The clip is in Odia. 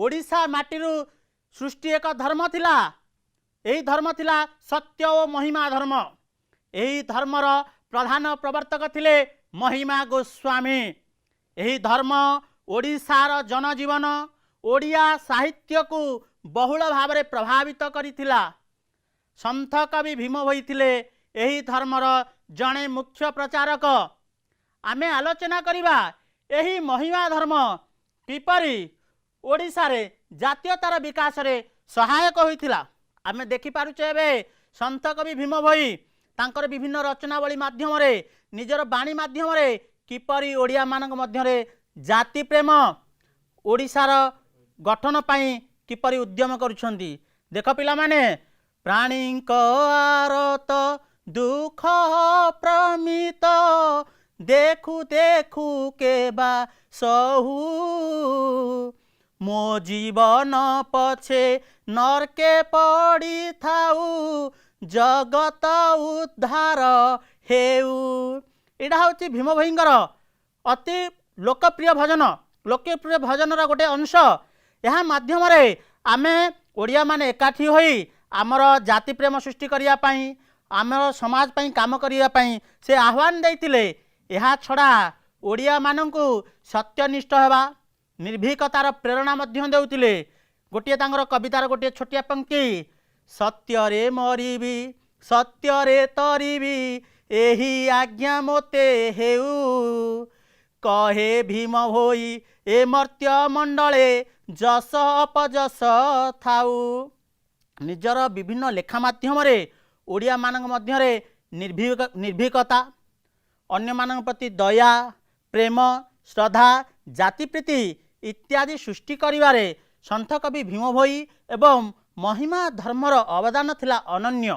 ଓଡ଼ିଶା ମାଟିରୁ ସୃଷ୍ଟି ଏକ ଧର୍ମ ଥିଲା। ଏହି ଧର୍ମ ଥିଲା ସତ୍ୟ ଓ ମହିମା ଧର୍ମ। ଏହି ଧର୍ମର ପ୍ରଧାନ ପ୍ରବର୍ତ୍ତକ ଥିଲେ ମହିମା ଗୋସ୍ୱାମୀ। ଏହି ଧର୍ମ ଓଡ଼ିଶାର ଜନଜୀବନ, ଓଡ଼ିଆ ସାହିତ୍ୟକୁ ବହୁଳ ଭାବରେ ପ୍ରଭାବିତ କରିଥିଲା। ସନ୍ଥ କବି ଭୀମ ଭୋଇ ଥିଲେ ଏହି ଧର୍ମର ଜଣେ ମୁଖ୍ୟ ପ୍ରଚାରକ। ଆମେ ଆଲୋଚନା କରିବା, ଏହି ମହିମା ଧର୍ମ କିପରି ଓଡ଼ିଶାରେ ଜାତୀୟତାର ବିକାଶରେ ସହାୟକ ହୋଇଥିଲା। ଆମେ ଦେଖିପାରୁଛେ, ଏବେ ସନ୍ଥ କବି ଭୀମ ଭୋଇ ତାଙ୍କର ବିଭିନ୍ନ ରଚନାବଳୀ ମାଧ୍ୟମରେ, ନିଜର ବାଣୀ ମାଧ୍ୟମରେ କିପରି ଓଡ଼ିଆମାନଙ୍କ ମଧ୍ୟରେ ଜାତି ପ୍ରେମ, ଓଡ଼ିଶାର ଗଠନ ପାଇଁ କିପରି ଉଦ୍ୟମ କରୁଛନ୍ତି। ଦେଖ ପିଲାମାନେ, ପ୍ରାଣୀଙ୍କ ଆରତ ଦୁଃଖ ଅପରିମିତ ଦେଖୁ ଦେଖୁ କେବା ସହୁ, ମୋ ଜୀବନ ପଛେ ନର୍କେ ପଡ଼ିଥାଉ, ଜଗତ ଉଦ୍ଧାର ହେଉ। ଏଇଟା ହେଉଛି ଭୀମ ଭୋଇଙ୍କର ଅତି ଲୋକପ୍ରିୟ ଭଜନ, ଲୋକପ୍ରିୟ ଭଜନର ଗୋଟେ ଅଂଶ। ଏହା ମାଧ୍ୟମରେ ଆମେ ଓଡ଼ିଆମାନେ ଏକାଠି ହୋଇ ଆମର ଜାତି ପ୍ରେମ ସୃଷ୍ଟି କରିବା ପାଇଁ, ଆମର ସମାଜ ପାଇଁ କାମ କରିବା ପାଇଁ ସେ ଆହ୍ୱାନ ଦେଇଥିଲେ। ଏହା ଛଡ଼ା ଓଡ଼ିଆମାନଙ୍କୁ ସତ୍ୟନିଷ୍ଠ ହେବା, ନିର୍ଭୀକତାର ପ୍ରେରଣା ମଧ୍ୟ ଦେଉଥିଲେ। ଗୋଟିଏ ତାଙ୍କର କବିତାର ଗୋଟିଏ ଛୋଟିଆ ପଙ୍କ୍ତି, ସତ୍ୟରେ ମରିବି, ସତ୍ୟରେ ତରିବି, ଏହି ଆଜ୍ଞା ମୋତେ ହେଉ, କହେ ଭୀମ ଭୋଇ ଏ ମର୍ତ୍ତ୍ୟ ମଣ୍ଡଳେ ଯଶ ଅପଯଶ ଥାଉ। ନିଜର ବିଭିନ୍ନ ଲେଖା ମାଧ୍ୟମରେ ଓଡ଼ିଆମାନଙ୍କ ମଧ୍ୟରେ ନିର୍ଭୀକତା, ଅନ୍ୟମାନଙ୍କ ପ୍ରତି ଦୟା, ପ୍ରେମ, ଶ୍ରଦ୍ଧା, ଜାତିପ୍ରୀତି ଇତ୍ୟାଦି ସୃଷ୍ଟି କରିବାରେ ସନ୍ଥ କବି ଭୀମ ଭୋଇ ଏବଂ ମହିମା ଧର୍ମର ଅବଦାନ ଥିଲା ଅନନ୍ୟ।